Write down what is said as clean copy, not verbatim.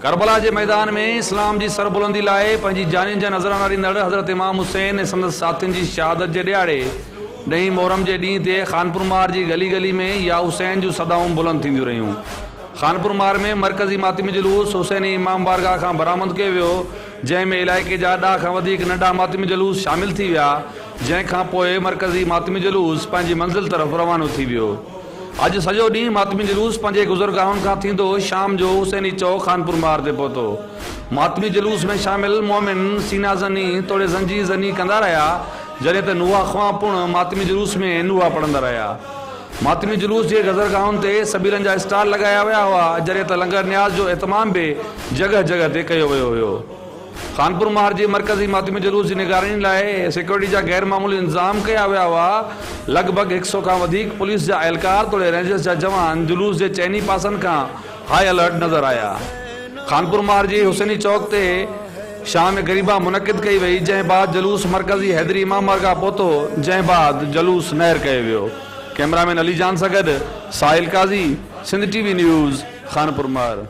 ڪربلا جي ميدان ۾ اسلام جي سربلندي لاء پنهنجي جانين جا نذرانا ڏيندڙ حضرت امام حسين ۽ سندس ساٿين جي شهادت جي ڏهاڙي ڏهين محرم جي ڏينهن تي خانپور مهر جي گلي گلي ۾ يا حسين جون صدائون بلند ٿينديون رهيون. خانپور مهر ۾ مرڪزي ماتمي جلوس حسيني امام بارگاهه کان برآمد ڪيو ويو جنهن ۾ علائقي جا ڏهه کان وڌيڪ ننڍا ماتمي جلوس شامل ٿي ويا جنهن کان پوء مرڪزي ماتمي جلوس پنهنجي منزل طرف روانو ٿي ويو. اڄ سڄو ڏينهن ماتمي جلوس پنهنجي گذرگاهن کان ٿيندو شام جو حسيني چوڪ خانپور مهر تي پهتو. ماتمي جلوس ۾ شامل مؤمن سينا زني توڙي زنجير زني ڪندا رهيا، جڏهن ته نوحا خوان پڻ ماتمي جلوس ۾ نوحا پڙهندا رهيا. ماتمي جلوس جي گذرگاهن تي سبيلن جا اسٽال لڳايا ويا هئا، جڏهن ته لنگر نياز جو اهتمام به جڳهه جڳهه تي ڪيو ويو هيو. خانپور مهر جي مرڪزي ماتمي جلوس جي نگراني لاء سيڪيورٽي جا غير معمولي انتظام ڪيا ويا هئا، لڳ ڀڳ هڪ سئو کان وڌيڪ پوليس جا اهلڪار توڙي رينجرز جا جوان جلوس جي چئني پاسن کان هاء الرٽ نظر آيا. خانپور مهر جي حسيني چوڪ تي شام غريبان منعقد ڪئي وئي، جنهن بعد جلوس مرڪزي حيدري امام بارگاهه پهتو، جنهن بعد جلوس نهر ڪيو ويو. ڪئميرا مين علي جان سان گڏ Sahil Qazi, Sindh T V news, Khanpur Mahar.